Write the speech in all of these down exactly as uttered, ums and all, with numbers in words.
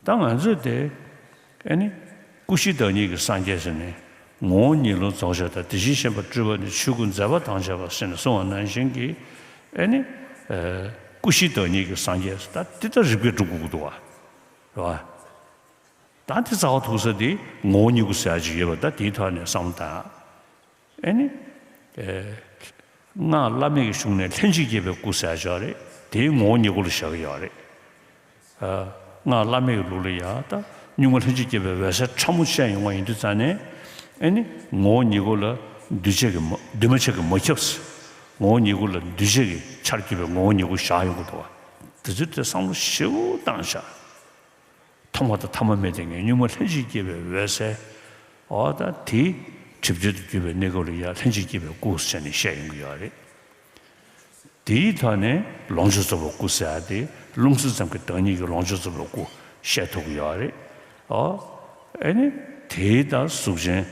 ད་ང་ཚོས་དེ་ཨེ་ནི་ཀུ་ཤི་བདག་ཉིད་ཀྱི་སངས་རྒྱས་ཟེར་ནས་ངོ་བོ་ཉིད་ལ་རྫོགས་བྱ་དང་དེ་བཞིན་གཤེགས་པ་སྤྲུལ་པ་ནི་ཆོས་སྐུ་མཛད་པ་དང་བཅས་པ་ཟེར་ནས་གསུངས་པ་ནང་བཞིན་གྱི་ཨེ་ནི་ཀུ་ཤི་བདག་ཉིད་ཀྱི་སངས་རྒྱས་ད་དེ་ལྟར་རིགས་པས་སྒྲུབ་དགོས་ཀྱི་འདུག་བ། རེད་བ། ད་དེ་རྩ་བ་ཐུག་ས་དེ་ངོ་བོ་ཉིད་སྐུ་ཟེར་ཡ་ཅིག་ཡོད་པ་ད་དེའི་ཐོག་ནས་བསམ་བློ་བཏང་། ཨེ་ནི། ཨེ། སྔགས་བླ་མེད་ཀྱི་གཞུང་ནས་ལྷན་ཅིག་སྐྱེས་པའི་སྐུ་ཟེར་ཡ་ཅིག་ཡོད་རེད། དེའི་ངོ་བོ་ཉིད་སྐུ་ལ་བཞག་གི་ཡོད་རེད། ཨ། སྔགས་བླ་མེད་ཀྱི་ལུགས་ལ་ཡ་ད་གཉུག་མ་ལྷན་ཅིག་སྐྱེས་པའི་འོད་གསལ་ཕྲ་མོ་བཤད་ཡོང་བ་ཡིན་དུས་ཙང་ནས། ཨེ་ནི། ངོ་བོ་ཉིད་སྐུ་ལ་འདུས་བྱས་ཀྱི་མ་འདུས་མ་བྱས་ཀྱི་མ་ཁྱབ། ངོ་བོ་ཉིད་སྐུ་ལ་འདུས་བྱས་ཀྱི་ཆར་གྱུར་པའི་ངོ་བོ་ཉིད་སྐུ་བཞག་ཡོང་གི་འདུག་བ། དེ་ཚོའི་ཐད་བསམ་བློ་ཞེ་པོ་བཏང་བཞག་ཐོག་མ་དང་ཐ་མ་མེད་དེ་ངས་གཉུག་མ་ལྷན་ཅིག་སྐྱེས་པའི་འོད་གསལ། འོ་ད་དེ་གྲིབ་བསིལ་དུ་གྱུར་པའི་གནས་སྐབས་ལ་ཡང་ལྷན་ཅིག་སྐྱེས་པའི་སྐུ་ཟེར་ནས་བཤད་ཡོང་གི་ཡོད་རེད། དེའི་ཐོག་ནས་ལོངས་སྤྱོད་རྫོགས་པའི་སྐུ་ཟེར་ཡ་དེ་རླུང་བསིལ་ཙམ་གྱི་བདག་ཉིད་ཀྱི་ལོངས་སྤྱོད་རྫོགས་པའི་སྐུ་བཤད་ཐུབ་ཀྱི་ཡོད་རེད། འོ། ཨེ་ནི་དེའི་ད་གཟུགས་ཅན།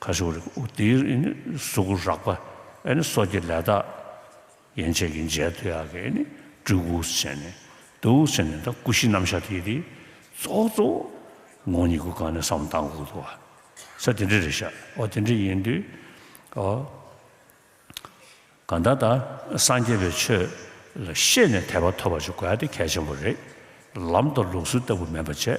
ཁ་ཤོ་རེད། དེའི་ཨེ་ནི་གཟུགས་རགས་པ། ཨེ་ནི་སོ་སྐྱེ་ལས་དག་ཡན་ཆད་ཀྱིས་འཇལ་ཐུབ་ཡག་གི་ནི་སྤྲུལ་སྐུ་ཟེར་ནས་འདུག་ཟེར་ནས། ད་སྐུ་བཞིའི་རྣམ་གཞག་དེ་དེ་གཙོ་བོ་གཙོ་བོ་ངོ་བོ་ཉིད་སྐུ་སྒང་ནས་བསམ་བློ་བཏང་དགོས་འདུག་བ། ས་དེ་འདྲ་རེད་ཤག་འོ་དེ་འདྲ་ཡིན་དུས། འོ། གང་ལྟར་ད་སངས་རྒྱས་པའི་ཆོས་ལ་ཤེས་ནས་དད་པ་ཐོབ་པ་ཞིག་དགོས་ཡ་དེ་གལ་ཆེན་པོ་རེད། ལམ་དང་ལུགས་སྲོལ་ལྟ་བུ་མིན་པ་བྱས།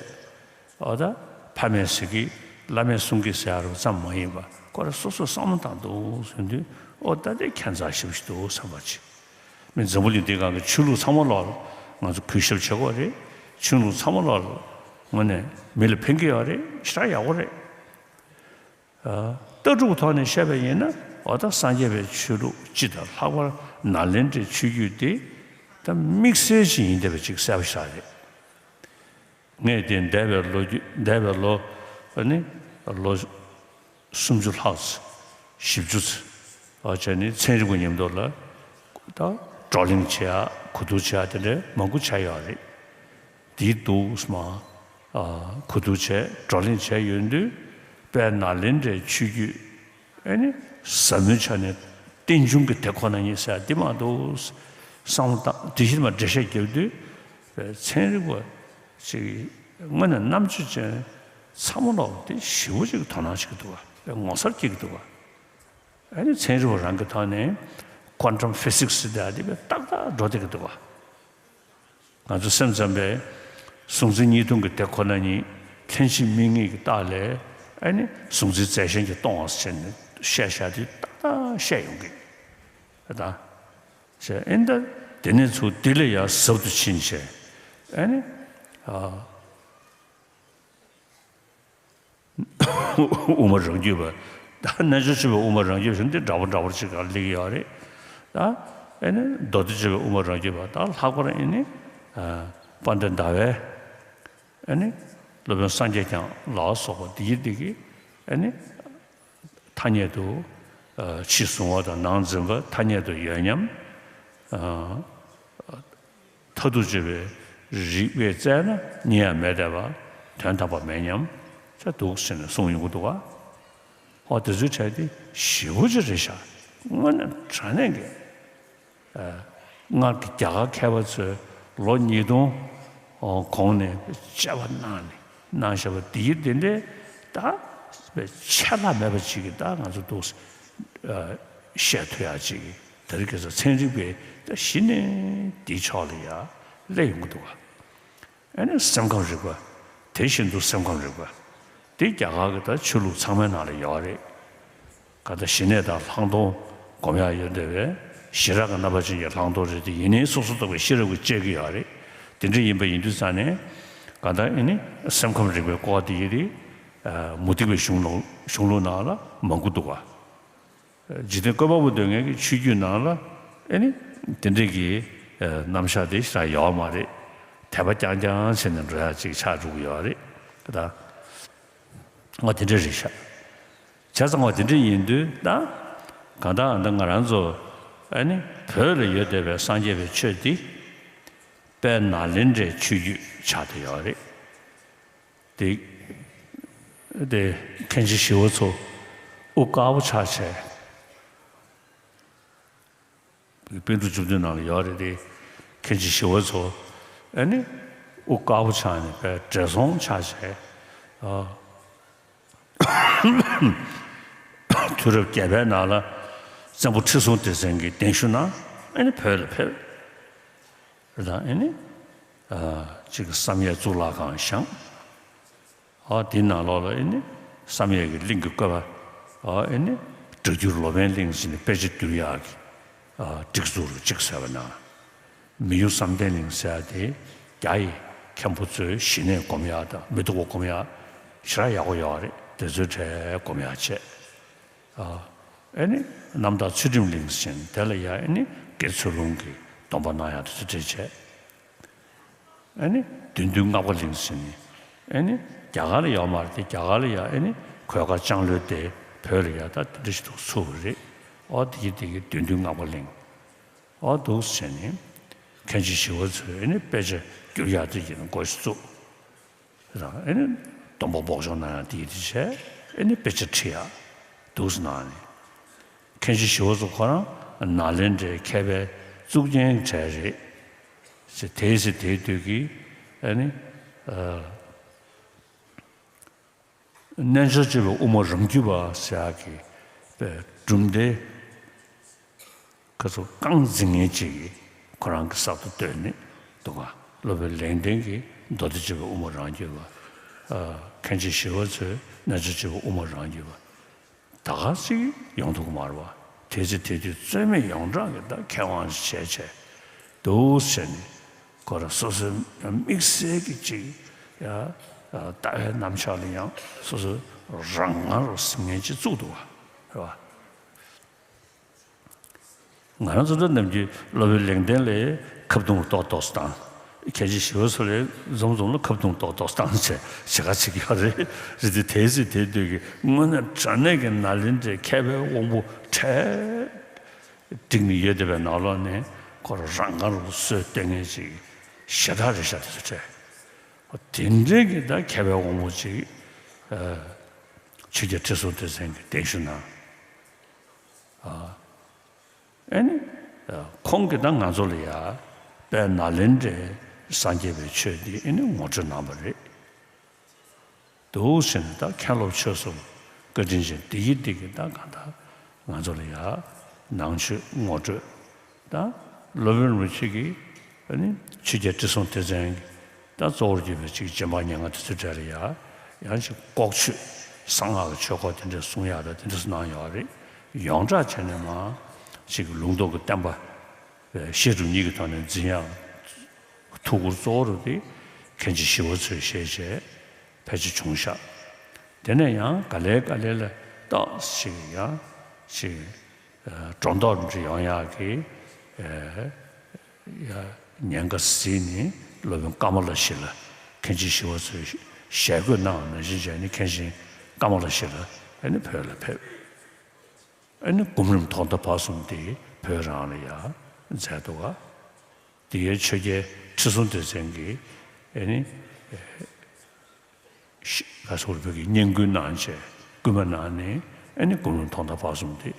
འོ་ད་ཕ་མས་ཟེར་གི་བླ་མས་གསུང་གི་ཟེར་ཡ་རུ་ཙམ་མ་ཡིན་པ་ཁོ་རང་སོ་སོས་བསམ་བློ་བཏང་འདུག་ཟེར་དུས། འོ་ད་དེ་ཁྱད་མཚར་ཞེ་པོ་ཞིག་འདུག་བསམ་པ་ཅིག་མི་འཛམ་བུ་གླིང་འདིའི་སྒང་གི་ཆོས་ལུགས་ཚང་མ་ལོག་ལ་ང་ཚོ་གུས་ཞབས་བྱེད་དགོས་རེད། ཆོས་ལུགས་ཚང་མ་ལོག་ལ་དངོས་གནས་མི་ལ་ཕན་གི་ཡོད་རེད། ཞེ་དྲག་ཡག་པོ་རེད། ཨ། ལྟ་གྲུབ་ཐོག་ནས་བཤད་པ་ཡིན་ན། འོ་ད་སངས་རྒྱས་པའི་ཆོས་ལུགས་སྤྱི་དང་ལྷག་པར་ནཱ་ལེནྡྲའི་ཆོས་བརྒྱུད་འདི་ད་དམིགས་བསལ་ཅིག་ཡིན་བསྡད་པ་ཅིག་གསལ་པོ་ཞིག་རེད། ངས་དེ་འདས་པའི་ལོ་རྒྱུས་འདས་པའི་ལོ་ཨ་ནི་ལོ་སུམ་ཅུ་ལྷག་ཙམ་བཞི་བཅུ་ཙམ་བྱས་ནས་ཚན་རིག་པ་མཉམ་དུ་ལ་ད་བགྲོ་གླེང་བྱེད་ཡ་གོ་བསྡུར་བྱེད་ཡ་དེ་འདྲའི་མང་པོ་བྱས་ཡོད་རེད། དེའི་འདུག་སེ་མར་གོ་བསྡུར་བྱས་བགྲོ་གླེང་བྱས་ཡོང་དུས། དཔལ་ནཱ་ལེནྡྲའི་ཆོས་བརྒྱུད་ཨེ་ནི་ཟབ་མོའི་ཆ་ནས་རྟེན་འབྱུང་གི་དེ་ཁོ་ན་ཉིད་ཟེར་ཡ་འདི་མ་འདུག་བསམ་བློ་བཏང་། དེ་བཞིན་མར་འགྲེལ་བཤད་རྒྱབ་དུས་ཚན་རིག་པ་ཅིག་དངོས་གནས་རྣམ་དཔྱོད་ཅན་ཚང་མ་ལོག་དེ་ཞེ་པོ་ཅིག་དོ་སྣང་བྱེད་ཀྱི་འདུག་བ། ངོ་མཚར་སྐྱེ་གི་འདུག་བ། ཨ་ནི་ཚན་རིག་པ་རང་གི་ཐོག་ནས་quantum physics ཟེར་ཡ་དེ་ཏག་ཏག་འགྲོ་བསྡད་ཀྱི་འདུག་བ། ང་ཚོ་སེམས་ཙམ་པས་གཟུང་འཛིན་གཉིས་སྟོང་གི་དེ་ཁོ་ན་ཉིད་ལྷན་ཅིག་དམིགས་ངེས་ཀྱི་རྟགས་ལས། ཨ་ནི་གཟུང་འཛིན་རྩལ་གཞན་གྱིས་སྟོང་བ་ཟེར་ནས་བཤད་བཞག་དེ་ཏག་ཏག་བཤད་ཡོང་གི་ད། ཨེ་ད་དེ་ནས་ཚུར་དེ་ལས་ཡང་ཟབ་ཏུ་ཕྱིན་བྱས། ཨ་ནི། ཨ། དབུ་མ་རང་རྒྱུད་པ། ད་རྣལ་འབྱོར་སྤྱོད་པའི་དབུ་མ་རང་རྒྱུད་པ་ཟེར་འདི་འདྲ་པོ་འདྲ་པོ་ཅིག་ག་སླེབས་ཡོད་རེད། ད་ཨེ་ནི་མདོ་སྡེ་སྤྱོད་པའི་དབུ་མ་རང་རྒྱུད་པ། ད་ལྷག་པར་ཨེ་ནི་དཔལ་ལྡན་ཟླ་བའི་ཨེ་ནི་སློབ་དཔོན་སངས་རྒྱས་བསྐྱངས་ལ་སོགས་པ་འདི་ཡི་འདི་གི་ཨེ་ནི་ཐ་སྙད་དུ་ཕྱི་གཟུང་བ་དང་ནང་འཛིན་པ་ཐ་སྙད་དུ་ཡོད་སྙམ། མཐར་ཐུག་དཔྱོད་པའི་རིགས་པས་བཙལ་ན་རྙེད་ཡ་མེད་བསྡད་པ། དོན་དམ་པ་མེད་སྙམ་བྱས་འདུག་ཟེར་ནས་གསུངས་ཡོང་གི་འདུག་ག་འོ་དེ་ཚོའི་གྲས་དེ་ཞེ་པོ་ཅིག་རེད་ཤག་དངོས་གནས་དྲང་གནས་ཀྱི་སྔར་གྱི་རྒྱ་གར་མཁས་པ་ཚོས་ལོ་ཉིས་སྟོང་གོང་ནས་དཔྱད་པ་གནང་ནས་གནང་བཞག་པ་འདི་འདི་འདྲའི་ད་ཆད་ལྷག་མེད་པ་ཅིག་གིས་ད་ང་ཚོ་འདུག་བཤད་ཐུབ་ཡ་ཅིག་དེ་རིང་ཁ་སང་ཚན་རིག་པས་ད་གཞི་ནས་འདིའི་ཕྱོགས་ལ་ཡ་སླེབས་ཡོང་གི་འདུག་བ། ཨ་ནི་སེམས་ཁམས་རིག་པ། དེ་བཞིན་དུ་སེམས་ཁམས་རིག་པ། འདི་རྒྱ་གར་གྱི་ད་ཆོས་ལུགས་ཚང་མའི་ནང་ལ་ཡོད་རེད། ག་ད་ཞི་གནས་དང་ལྷག་མཐོང་སྒོམ་ཡ་ཡོད་བསྡད་པས། ཞི་རགས་ཀྱི་རྣམ་པ་ཅན་གྱི་ལྷག་མཐོང་རེད་དེ། ཡེ་ནས་སོ་སོར་རྟོག་པའི་ཤེས་རབ་ཀྱིས་དཔྱད་ཀྱི་ཡོད་རེད། དེ་འདྲ་ཡིན་པ་ཡིན་དུས་ཙང་ནས་ག་ད་ཨ་ནི་སེམས་ཁམས་རིག་པའི་སྐོར་དེ་ཡི་རེད། མུ་སྟེགས་པའི་གཞུང་ལུགས་གཞུང་ལུགས་ནང་ལ་མང་པོ་འདུག་བ། འཇིག་རྟེན་བཀོད་པ་པོ་སྡོད་མཁན་གྱི་ཆོས་བརྒྱུད་ནང་ལ་ཨེ་ནི་དེ་འདྲས་ཀྱི་རྣམ་གཞག་དེ་ཞེ་དྲག་ཡོད་མ་རེད། དད་པ་རྐྱང་རྐྱང་བྱས་ནས་འགྲོ་ཡ་ཅིག་ཆགས་འགྲོ་གི་ཡོད་རེད་ད། འོ་དེ་འདྲས་རེད་ཤག་བྱས་ཙང་འོ་དེ་འདྲས་ཡིན་དུས་ད་གང་ལྟར་ད་ང་རང་ཚོ་ཨེ་ནི་བོད་ལ་ཡོད་བསྡད་པའི་སངས་རྒྱས་པའི་ཆོས་འདི་དཔལ་ནཱ་ལེནྡྲའི་ཆོས་བརྒྱུད་ཆགས་བསྡད་ཡོད་རེད། དེ་དེ་མཁན་ཆེན་ཞི་བ་འཚོ་དབུ་དཀར་པོ་ཆགས་བྱས། པཎ་གྲུབ་བཅུ་བདུན་ནང་ལ་ཡོད་རེད་དེ། མཁན་ཆེན་ཞི་བ་འཚོ་ཨ་ནི་ དབུ་དཀར་པོ་ཆགས་ནས་བྲེལ་ཚོང་ཆགས་བྱས། ཨ། དུས་རབས་བརྒྱད་པའི་ནང་ལ་བཙན་པོ་ཁྲི་སྲོང་ལྡེ་བཙན་གྱིས་གདན་ཞུ་གནང་། ཨ་ནི་བོད་ལ་ཕེབས། རེད་དང་། ཨ་ནི་ཨ་ཅིག་བསམ་ཡས་གཙུག་ལག་ཁང་བཞེངས། ཨ་དེའི་ནང་ལོགས་ལ་ཨ་ནི་བསམ་ཡས་ཀྱི་གླིང་གི་བཀོད་པ། ཨ་ཨ་ནི་སྒྲ་བསྒྱུར་ལོ་པཎ་གླིང་ཟེར་ནས་དཔེ་ཆ་བསྒྱུར་ཡག་གི་ཨ་སྒྲིག་འཛུགས་རུ་གཅིག་བཟོས་པ་གནང་། མི་ཡུལ་བསམ་གཏན་གླིང་ཟེར་ཡག་དེ་རྒྱ་ཡི་མཁན་པོ་ཚོས་གཞི་ནས་སྒོམ་ཡག་དང་མི་སྡུག་པ་སྒོམ་ཡག་ཞེ་དྲག་ཡག་པོ་ཡོད་རེད། དེ་ཚོའི་གྲས་སྒོམ་ཡག་བྱས། ཨ་ཨ་ནི་རྣམ་དག་ཚུལ་ཁྲིམས་གླིང་ཟེར་ནས་དེ་ལ་ཡ་ཨ་ནི་དགེ་ཚུལ་སློང་གི་སྡོམ་པ་གནང་ཡག་དེ་ཚོ་གྲས་བྱས། ཨ་ནི་བདུད་འདུལ་ལྔ་པ་གླིང་ཟེར་ནས། ཨ་ནི་རྒྱ་གར་ལ་ཡོད་མ་རེད་དེ། རྒྱ་གར་ལ་ཡ་ཨ་ནི་གོས་དཀར་ལྕང་ལོའི་སྡེ། བོད་ལ་ཡ་ད་དེ་འདྲ་ཞིག་འདུག་ཚུགས་པ་རེད། ཨོ་དེ་གི་དེ་གི་བདུད་འདུལ་ལྔ་པ་གླིང་། ཨོ་འདུག་ཟེར་ནས་མཁན་ཆེན་ཞི་བ་འཚོས་ཨ་ནི་དཔེ་ཆ་བསྒྱུར་ཡག་དེ་ཡིན་འགོ་ཞིག་བཙུགས། རང་ཨ་ནི་སྡོམ་པ་འབོགས་ཆོག་གནང་ཡག་དེ་ཡི་དེ་བྱས། ཨ་ནི་དཔེ་ཆ་ཁྲིད་ཡག་འདུག་སེ་གནང་ནས། མཁན་ཆེན་ཞི་བ་འཚོ་ཁོ་རང་ནཱ་ལེནྡྲའི་མཁས་པའི་གཙུག་རྒྱན་གྲས་རེད་ཟེར། དེའི་ཚེ་དེའི་དུས་ཀྱི་ཨ་ནི་ཨ་རྣལ་འབྱོར་སྤྱོད་པའི་དབུ་མ་རང་རྒྱུད་པ་ཟེར་ཡག་གི་པའི་གྲུབ་མཐའི་ཁ་ཚུར་རྐང་འཛིན་མཁན་ཅིག་གིས་ཁོ་རང་གི་གསར་དུ་བཏོད་ནས་འདུག་ག་སློབ་དཔོན་ལེགས་ལྡན་གྱིས་མདོ་སྡེ་སྤྱོད་པའི་དབུ་མ་རང་རྒྱུད་པ། ཨ་མཁན་ཆེན་ཞི་བ་འཚོས་རྣལ་འབྱོར་སྤྱོད་པའི་དབུ་མ་རང་རྒྱུད་པ། ད་ག་ཅིག་ཡོང་ཐུབ་ཀྱི་མ་རེད་པ། དེ་ཚེ་དེ་དུས་རྩོད་མེད་ཡོངས་གྲགས་ཀྱི་ད་མཁས་དབང་ཞིག་བྱས་བྱས་འདུག་ཟེར་ནས། ཁོ་རང་སོ་སོའི་དམིགས་བསལ་གྱི་ཅིག་ཡ་ལྟ་བའི་རྣམ་གཞག་ལ་ཡང་སོ་སོའི་རང་ངར་རུ་ཟིན་མཁན་ཅིག་བཙུགས་འདུག་པ། རེད་པ། ང་རང་ཚོ་འདྲ་ནམ་རྒྱུན་སློབ་དཔོན་ལེགས་ལྡན་ལ་ཁ་བརྡུང་ཏོག་ཏོག་བཏང་། མཁན་ཆེན་ཞི་བ་འཚོ་ལ་འཛོམས་འཛོམས་ལ་ཁ་བརྡུང་ཏོག་ཏོག་བཏང་བྱས་བྱེད་ག་བྱེད་ཀྱི་ཡོད་རེད། རེད་དེ། དེའི་ཚེ་དེའི་དུས་ཀྱི་དངོས་གནས་དྲང་གནས་ཀྱི་ནཱ་ལེནྡྲའི་མཁས་པའི་དབང་པོ་གྲས་བསྒྲིགས་ནས་ཡོད་བསྡད་པའི་ནང་ལོགས་ནས་ཁོ་རང་རང་ངར་རུ་སྲོལ་གཏོད་མཁན་ཅིག་ཞེ་དྲག་རེད་ཤག་དེ་ཚོ་གྲས། དེ་འདྲའི་གི་ད་མཁས་པའི་དབང་པོ་ཅིག་ཨ་ཆོས་རྒྱལ་ཁྲི་སྲོང་ལྡེ་བཙན་གྱིས་གདན་ཞུ་གནང་། ཨ་ཨ་ནི་ཨ་ཁོང་གིས་ད་ང་ཚོ་ལ་ཡ་དཔལ་ནཱ་ལེནྡྲའི་སངས་རྒྱས་པའི་ཆོས་འདི་ཨ་ནི་ངོ་སྤྲོད་གནང་བ་རེད། འདུག་ཟེར་ནས་ད་མཁན་སློབ་ཆོས་གསུམ་བཀའ་དྲིན་ཅན་འདི་ཡི་འདི་གིས་ད་གང་ལྟར་ང་ཚོ་ལ་ཡ་ནང་ཆོས་ངོ་སྤྲོད། ད་སློབ་དཔོན་རིན་པོ་ཆེ་གིས་ཨ་ནི་ཆོས་རྒྱལ་ཁྲི་སྲོང་ལྡེ་བཙན་གྱི་ད་གཙོ་བོར་གྱུར་པའི་ཅིག་རྗེ་འབངས་ཉེར་ལྔ་དེ་ཚོའི་གྲས་ལ་ཡ་ཡང་ཅིག་ལྐོག་ཆོས་གསང་སྔགས་ཀྱི་ཆོས་སྐོར་དེ་འདྲ་གསུང་ཡག་ད་དེ་འདྲ་གནང་ཡོད་རེད། ཡོངས་གྲགས་བྱས་ནས་མར་ཅིག་ལུང་རྟོགས་ཀྱི་བསྟན་པ་བཤད་སྒྲུབ་གཉིས་ཀྱི་ཐོག་ནས་འཛིན་ཡག་ཐུགས་ཁུར་གཙོ་བོ་རུ་དེ་མཁན་ཆེན་ཞི་བ་འཚོས་བཞེས་བྱས་ཕལ་ཆེར་བྱུང་ཤག་དེ་ནས་ཡང་ག་ལེ་ག་ལེ་ལ་ཏོག་ཙམ་ཡང་ཅིག་སྒྲོ་འདོགས་འདྲ་ཡོང་ཡག་གི་ཨ་ཡ་ཉེན་ཁ་གཟིགས་ནས་སློབ་དཔོན་ཀ་མ་ལ་ཤཱི་ལ། མཁན་ཆེན་ཞི་བ་འཚོས་ཞལ་བཀོད་གནང་བ་ནང་བཞིན་བྱས་ནས་མཁན་ཆེན་ཀ་མ་ལ་ཤཱི་ལ་ཨ་ནི་བོད་ལ་ཕེབས། ཨ་ནི་སྒོམ་རིམ་ཐོག་མཐའ་བར་གསུམ་དེ་བོད་རང་ལ་ཡ་མཛད་འདུག་ག་དེ་ཡའི་ཆོས་རྒྱལ་ཁྲི་སྲོང་ལྡེ་བཙན་གྱིས་ཨ་ནི་ཤི་ག་སོགས་བོད་ཀྱི་བསྙེན་བཀུར་གནང་བྱས་སྐུལ་མ་གནང་ནས། ཨ་ནི་སྒོམ་རིམ་ཐོག་མཐའ་བར་གསུམ་དེ་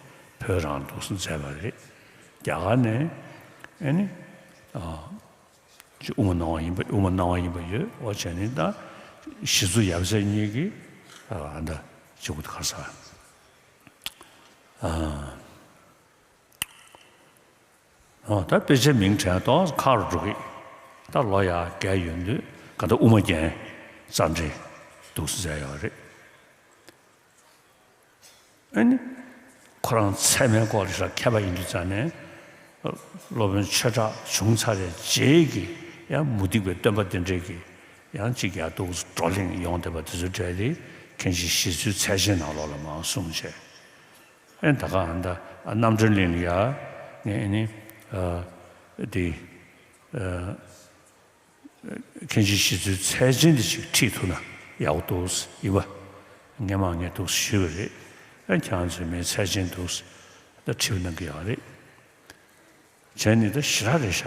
བོད་རང་འདུག་སེ་མཛད་པ་རེད། རྒྱ་གར་ནས་ཨ་ནི་ཨ་ཅིག་དབུ་མ་སྣང་བ་ཡིན་པ། དབུ་མ་སྣང་བ་ཡིན་པ་ཡོད། འོ་བྱས་ནས་ད་ཞི་འཚོ་ཡབ་སྲས་གཉིས་ཀྱིས་ཨ་ད་ཅིག་ག་ས་ཨ། ཨོ་ད་དཔེ་ཆའི་མིང་དྲན་ཏོག་ཁ་རུ་འགྲོ་གི། ད་ལོ་ཡ་བརྒྱ་ཡོད་དུས་ག་ད་དབུ་མ་རྒྱན་རྩ་འགྲེལ་འདུག་སེ་མཛད་ཡོད་རེད། ཨ་ནི་ཁོ་རང་ཚད་མའི་སྐོར་ལ་ཞེ་དྲག་མཁས་པ་ཡིན་དུས་ཙང་ནས་སློབ་དཔོན་ཆོས་གྲགས་བྱུང་ཚར་བའི་རྗེས་ཀྱི་ཡང་མུ་སྟེགས་པའི་སྟོན་པ་དེ་འདྲས་ཀྱི་ཡང་ཅིག་ཡར་འདུག་སེ་བགྲོ་གླེང་ཡོང་བསྡད་པ་དེ་ཚོའི་གྲས་དེ་མཁན་ཆེན་ཞི་འཚོའི་ཚད་ཆེན་ནང་ལོགས་ལ་མར་གསུངས་བྱས། ཨེ་ད་ག་ཨ་ད་རྣམ་གྲོལ་གླིང་ལ་ཡ་ངས་ཨེ་ནི་ཨ་དེ་ཨ་མཁན་ཆེན་ཞི་འཚོའི་ཚད་ཆེན་དེ་ཅིག་ཁྲིད་ཐུབ་ན་ཡག་པོ་འདུག་ཡིན་པ། ངས་མ་ངས་འདུག་ཞུས་པ་རེད། ཨེ་ཁྱེད་རང་ཚོས་མའི་ཚད་ཆེན་འདུག་ད་ཁྲིད་གནང་གི་ཡོད་རེད། བྱས་ནས་ད་ཞེ་དྲག་རེད་ཤག་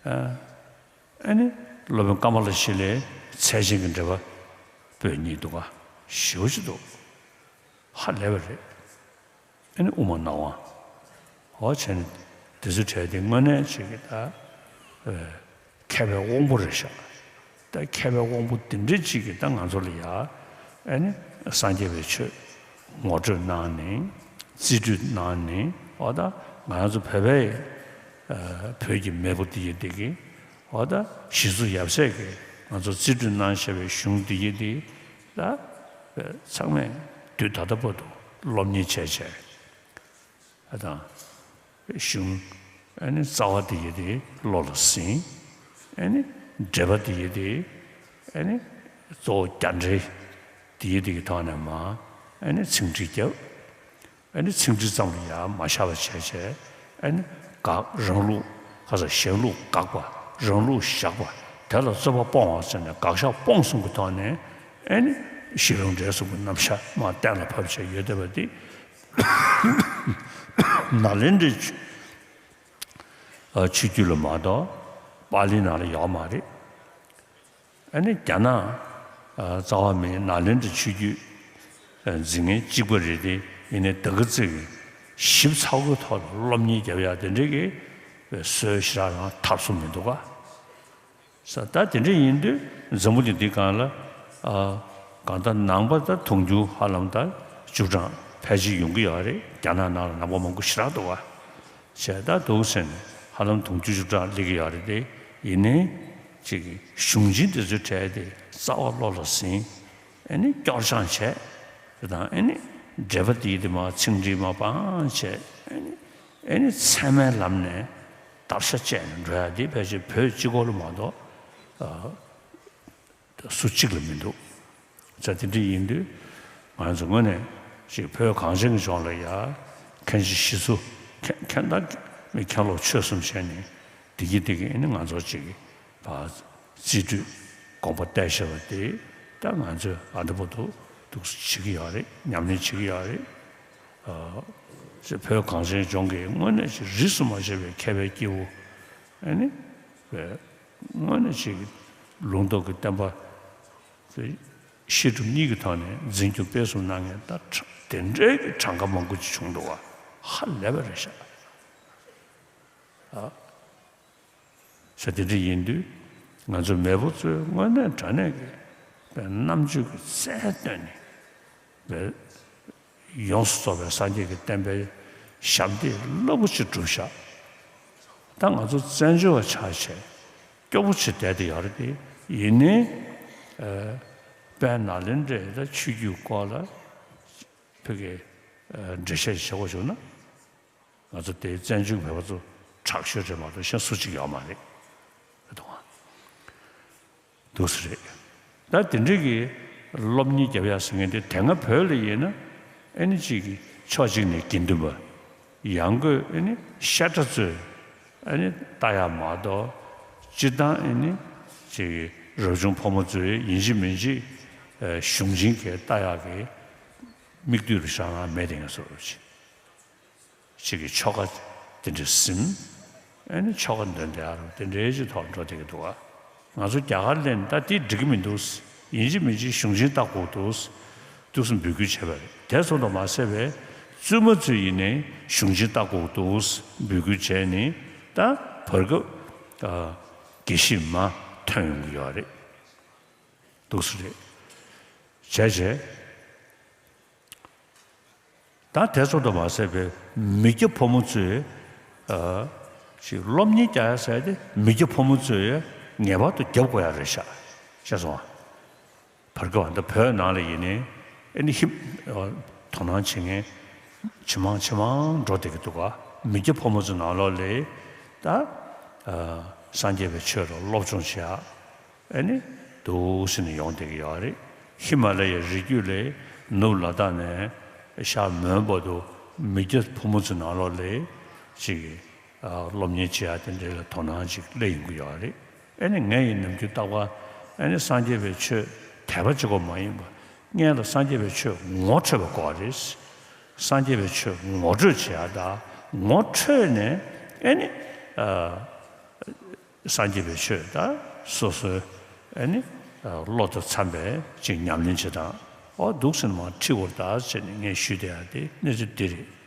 ཨ་ཨ་ནི་སློབ་དཔོན་ཀ་མ་ལ་ཤཱི་ལའི་ཚད་ཆེན་གྱི་འགྲེལ་པ་པོད་གཉིས་འདུག་ག་ཞེ་པོ་ཅིག་འདུག་ཧ་ལས་པ་རེད། ཨ་ནི་དབུ་མ་སྣང་བ། འོ་བྱས་ནས་དེ་ཚོའི་གྲས་དེ་དངོས་གནས་ཅིག་གི་ད་ཨ་མཁས་པའི་དབང་པོ་རེད་ཤག་ད་མཁས་པའི་དབང་པོ་དེ་འདྲ་ཅིག་གིས་ད་ང་ཚོ་ལ་ཡ་ཨ་ནི་སངས་རྒྱས་པའི་ཆོས་ངོ་སྤྲོད་གནང་ནས་རྩིས་སྤྲོད་གནང་ནས། འོ་ད་ང་ཚོ་བོད་པའི་ཨ་བོད་ཀྱི་མེས་པོ་དེ་ཡི་དེ་གིས། འོ་ད་གཞིས་ཚོ་ཡབ་སྲས་ཀྱིས་ང་ཚོ་རྩིས་སྤྲོད་གནང་བཞག་པའི་གཞུང་དེ་ཡི་དེ་ད་ཚང་མས་དུས་ད་ལྟ་བར་དུ་སློབ་གཉེར་བྱས་བྱས། ཨ་དང་། གཞུང་ཨ་ནི་རྩ་བ་དེ་ཡི་དེ་བློ་ལ་ཟིན། ཨ་ནི་འགྲེལ་པ་དེ་ཡི་དེ་ཨ་ནི་གཙོ་བོ་རྒྱ་འགྲེལ་དེ་ཡི་དེ་གི་ཐོག་ནས་མ་ཨ་ནི་ཚིག་འགྲེལ་བརྒྱབ། ཨ་ནི་ཚིག་འགྲེལ་ཙམ་ལ་ཡང་མ་བཞག་པ་བྱས་བྱས། ཨ་ནི་དགག་རང་ལུགས་ཁ་ས་གཞན་ལུགས་དགག་པ། རང་ལུགས་བཞག་པ། དེ་ལ་རྩོད་པ་སྤོང་བ་ཟེར་ནས་དགག་བཞག་སྤོང་གསུམ་གྱི་ཐོག་ནས་ཨ་ནི་གཞི་ལུགས་འབྲས་གསུམ་གྱི་རྣམ་གཞག་མ་གཏན་ལ་ཕབ་བྱས་ཡོད་བསྡད་པ་དེ། ནཱ་ལེནྡྲའི་ཆོས་ཨ་ཆོས་བརྒྱུད་ལ་མ་གཏོགས་པཱ་ལིའི་ནང་ལ་ཡོད་མ་རེད། ཨ་ནི་རྒྱ་ནག་ཨ་རྩ་བ་མིན་ནཱ་ལེནྡྲའི་ཆོས་བརྒྱུད་ཨ་འཛིན་མཁན་གཅིག་པ་རེད་དེ། ཡིན་ནའི་ད་ག་ཚོད་ཀྱི་ཞིབ་ཚགས་པོའི་ཐོག་ལ་སློབ་གཉེར་རྒྱབ་ཡག་དེ་འདྲའི་གི་སྲོལ་ཞེ་དྲག་རང་ཐབས་སུ་མི་འདུག་ག། ས་ད་དེ་འདྲ་ཡིན་དུས་འཛམ་བུ་གླིང་འདི་སྒང་ལ་ཨ་གང་ལྟར་ནང་པ་ད་དུང་ཕྱུར་ཧ་ལམ་ད་བཅུ་གྲངས་ཕལ་ཆེར་ཡོང་གི་ཡོད་རེད། རྒྱ་ནག་ནང་ལ་ནང་པ་མང་པོ་ཞེ་དྲག་འདུག་ག། བྱས་ད་འདུག་ཟེར་ནས་ཧ་ལམ་དུང་ཕྱུར་བཅུ་གྲངས་སླེབས་ཀྱི་ཡོད་རེད་དེ། ཡིན་ནའི་ཅིག་གཞུང་ཆེན་དེ་ཚོའི་གྲས་དེ་རྩ་བ་བློ་ལ་ཟིན། ཨ་ནི་སྐྱོར་སྦྱང་བྱས། དེ་དང་ཨ་ནི་འགྲེལ་པ་དེ་དེ་མ་ཚིག་འགྲེལ་མ་སྤང་བྱས། ཨ་ནི་ཨ་ནི་ཚད་མའི་ལམ་ནས་བརྡར་ཤ་བཅད་ནས་འགྲོ་ཡ་དེ་ཕལ་ཆེར་བོད་གཅིག་པོ་ལ་མ་གཏོགས་ཨ་སུ་གཅིག་ལ་མི་འདུག། ཙང་དེ་འདྲ་ཡིན་དུས་ང་ཚོ་དངོས་གནས་ཅིག་བོད་གངས་ཅན་གྱི་ལྗོངས་ལ་ཡ་མཁན་ཆེན་ཞི་འཚོ་མཁན་མཁན་བདག་མི་མཁན་སློབ་ཆོས་གསུམ་བྱས་ནས་བདེ་སྐྱིད་བདེ་སྐྱིད་ཨ་ནི་ང་ཚོ་ཅིག་ཕར་རྩིས་སྤྲོད་དགོངས་པ་གཏད་བཞག་པ་དེ་ད་ང་ཚོས་ཨ་འདི་པོ་འདུག་འདུག་བྱེད་ཀྱི་ཡོད་རེད། ཉམས་ལེན་བྱེད་ཀྱི་ཡོད་རེད། ཨ་ཅེ་བོད་གངས་ཅན་ལྗོངས་ཀྱི་དངོས་གནས་ཅིག་རིས་སུ་མ་ཆད་པའི་མཁས་པའི་སྐྱེས་བུ་ཨ་ནི་བས་དངོས་གནས་ཅིག་ལུང་རྟོགས་ཀྱི་བསྟན་པ་བཤད་སྒྲུབ་གཉིས་ཀྱི་ཐོག་ནས་འཛིན་སྐྱོང་སྤེལ་གསུམ་གནང་མཁན་ད་དེ་འདྲའི་གི་གྲངས་ཀ་མང་པོ་ཅིག་བྱུང་འདུག་བ། ཧ་ལས་པ་རེད་ཤག། ཨ། ས་དེ་འདྲ་ཡིན་དུས་ང་ཚོ་མེས་པོ་ཚོས་དངོས་གནས་དྲང་གནས་ཀྱི་རྣམ་དཔྱོད་ཀྱི་རྩལ་བཏོན་ནས་ཡོངས་སུ་རྫོགས་པའི་སངས་རྒྱས་ཀྱི་བསྟན་པའི་ཞབས་འདེགས་རླབས་པོ་ཆེ་བསྒྲུབས་ཤག། ད་ང་ཚོ་བཙན་བྱོལ་བ་ཆགས་བྱས་སྐྱོ་པོ་ཆེ་བསྡད་དེ་ཡོད་རེད་དེ། ཡིན་ནའི་ཨ་དཔལ་ནཱ་ལེནྡྲའི་ད་ཆོས་བརྒྱུད་སྐོར་ལ་ཕ་གིའི་ཨ་འགྲེལ་བཤད་བྱེད་དགོས་བྱུང་ན། ང་ཚོ་དེའི་བཙན་བྱོལ་བོད་པ་ཚོ་དྲག་ཤོས་རེད་མ་གཏོགས་གཞན་སུ་གཅིག་ཡོད་མ་རེད། འདུག་སེ་རེད། ད་དེ་འདྲའི་གི་སློབ་གཉེར་རྒྱབ་ཡག་ཟེར་མཁན་དེ་དེ་སྔ་བོད་ལ་ཡིན་ན་ཨ་ནི་གཅིག་གི་ཕྱོགས་གཅིག་ནས་དགེ་འདུན་པ། ཡང་སྒོས་ཨ་ནི་བཤད་གྲྭ་ཚོས་ཨ་ནི་ལྟ་ཡག་མ་གཏོགས། སྤྱིར་བཏང་ཨ་ནི་གཅིག་གི་རབ་བྱུང་ཕོ་མོ་ཚོས་ཡིན་གཅིག་མིན་གཅིག་ཨ་གཞུང་ཆེན་གྱི་ལྟ་ཡག་གི་མིག་ལྟོས་རུ་བཞག་ན་མེད་དེ་ངས་སོ་རུ་ཆེ། གཅིག་གི་ཆོ་ག་དེ་འདྲ་ཟིན། ཨ་ནི་ཆོ་ག་འདོན་བསྡད་ཡ་རུ་དེ་འདྲའི་ཅིག་ཐོག་འགྲོ་བསྡད་ཀྱི་འདུག་ག། ང་ཚོ་རྒྱ་གར་ལ་ད་དེ་འགྲིག་གི་མི་འདུག། ཡིན་གཅིག་མིན་གཅིག་གཞུང་ཆེན་ལྟ་དགོས་འདུག་འདུག་སེ་འབོད་སྐུལ་བྱས་པ་རེད། དེ་ཙམ་དུ་མ་ཟད་པའི་བཙུན་མ་ཚོས་ཡིན་ནའི་གཞུང་ཆེན་ལྟ་དགོས་འདུག་འབོད་སྐུལ་བྱས་ནས་ད་བར་སྐབས་ཨ་དགེ་བཤེས་མ་ཐོན་ཡོང་གི་ཡོད་རེད། འདུག་སེ་རེད། བྱས་བྱས། ད་དེ་ཙམ་དུ་མ་ཟད་པའི་མི་སྐྱ་ཕོ་མོ་ཚོས་ཨ་ཅིག་སློབ་གཉེར་རྒྱག་ཡ་ཟེར་ཏེ་མི་སྐྱ་ཕོ་མོ་ཚོས་ངེས་པར་དུ་རྒྱབ་དགོས་ཡ་རེད་ཤག། ཤེས་སོང་ཨ། བར་སྐབས་འདི་བོད་ནང་ལ་ཡིན་ནའི་ཨ་ནི་ཧིབ་ཨ་དོ་སྣང་བྱེད་མཁན་ཇེ་མང་ཇེ་མང་འགྲོ་བསྡད་ཀྱི་འདུག་ག། མི་སྐྱ་ཕོ་མོ་ཚོ་ནང་ལོགས་ལ་ད་ཨ་སངས་རྒྱས་པའི་ཆོས་ལ་སློབ་སྦྱོང་བྱེད་ཡ། ཨ་ནི་འདུག་སེ་ནས་ཡོང་བསྡད་ཀྱི་ཡོད་རེད། ཧི་མ་ལ་ཡའི་རི་རྒྱུད་ལས་ནུབ་ལ་དྭགས་ནས་ཤར་མོན་བར་དུ་མི་སྐྱ་ཕོ་མོ་ཚོའི་ནང་ལོགས་ལས་ཅིག་ཨ་སློབ་གཉེར་བྱེད་ཡ་དེ་འདྲའི་ལ་དོ་སྣང་ཅིག་སླེབས་ཡོང་གི་ཡོད་རེད། ཨ་ནི་ངས་ཡིན་ནམ་རྒྱུན་རྟག་པར་ཨ་ནི་སངས་རྒྱས་པའི་ཆོས་དད་པ་གཅིག་པོ་མ་ཡིན་པ་སྔོན་ལ་སངས་རྒྱས་པའི་ཆོས་ངོ་འཕྲོད་པ་དགོས་པ་རེད། སངས་རྒྱས་པའི་ཆོས་ངོ་སྤྲོད་བྱེད་ཡ་དང་ངོ་འཕྲོད་ནས་ཨ་ནི་ཨ། སངས་རྒྱས་པའི་ཆོས་དང་སོ་སོའི་ཨ་ནི་བློ་དང་འཚམ་པའི་ཅིག་ཉམས་ལེན་བྱེད་སྟངས་འོ་འདུག་སེ་མར་ཁྲིད་དགོས་རེད་ད་ཟེར་ནས་ངས་ཞུས་བསྡད་ཡ་དེ་གནས་ཚུལ་འདི་རེད།